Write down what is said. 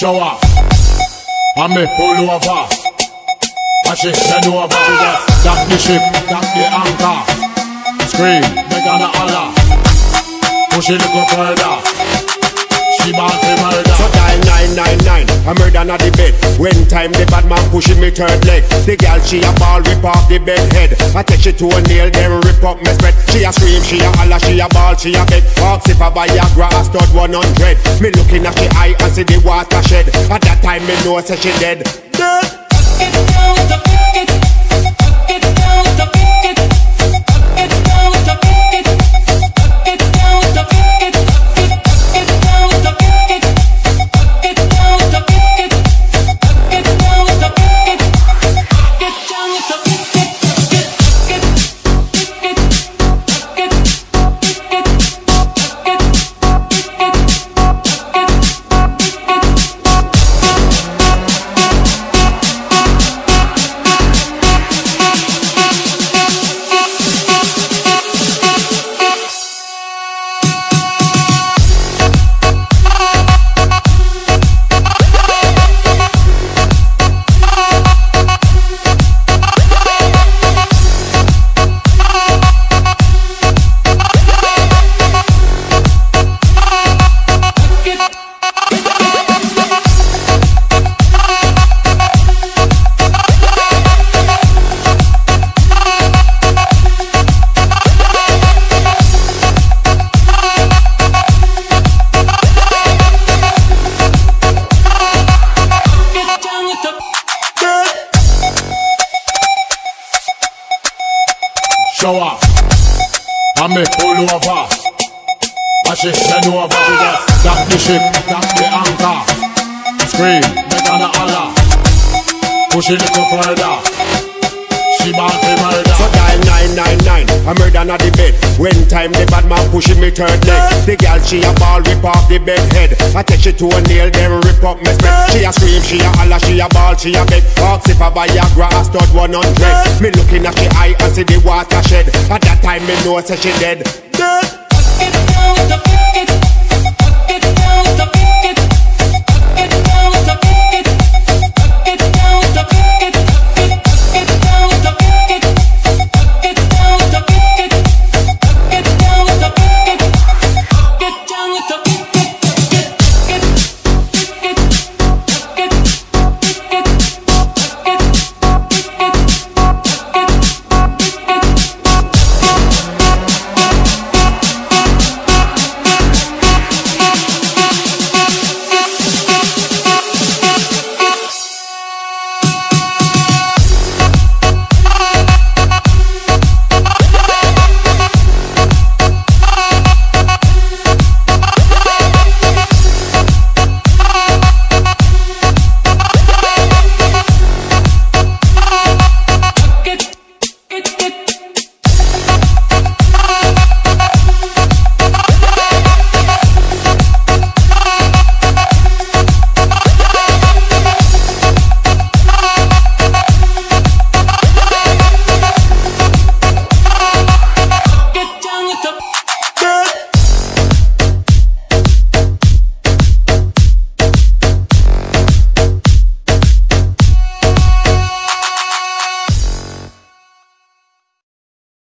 Shower. I me pull over. I she bend over. Dock the ship, dock the anchor. Scream, beg on the Allah. Push it little further. She bout to murder. So dial 999, a murder not the bed. When time the bad man pushing me third leg. The girl she a ball rip off the bed head. I take she to a nail, then rip up me spread. She a scream, she a holler, she a ball, she a beg. Ask if I buy a grass, stud 100. Me looking at she eye and see the water shed. At that time me know say she dead. Dead. Shower. I me pull over. I she bend over. Dock the ship, dock the anchor. Scream, beg on the Allah. Push it little further. She bout to murder. So dial 999, a murder not the bed. When time the bad man pushing me third leg. The girl she a ball rip off the bed head. I take she to a nail, then rip up me spread. She a scream, she a holler, she a ball, she a beg. Ask if I buy a grass, stud 100. Me looking at she eye and see the water shed. At that time me know say she dead. Dead.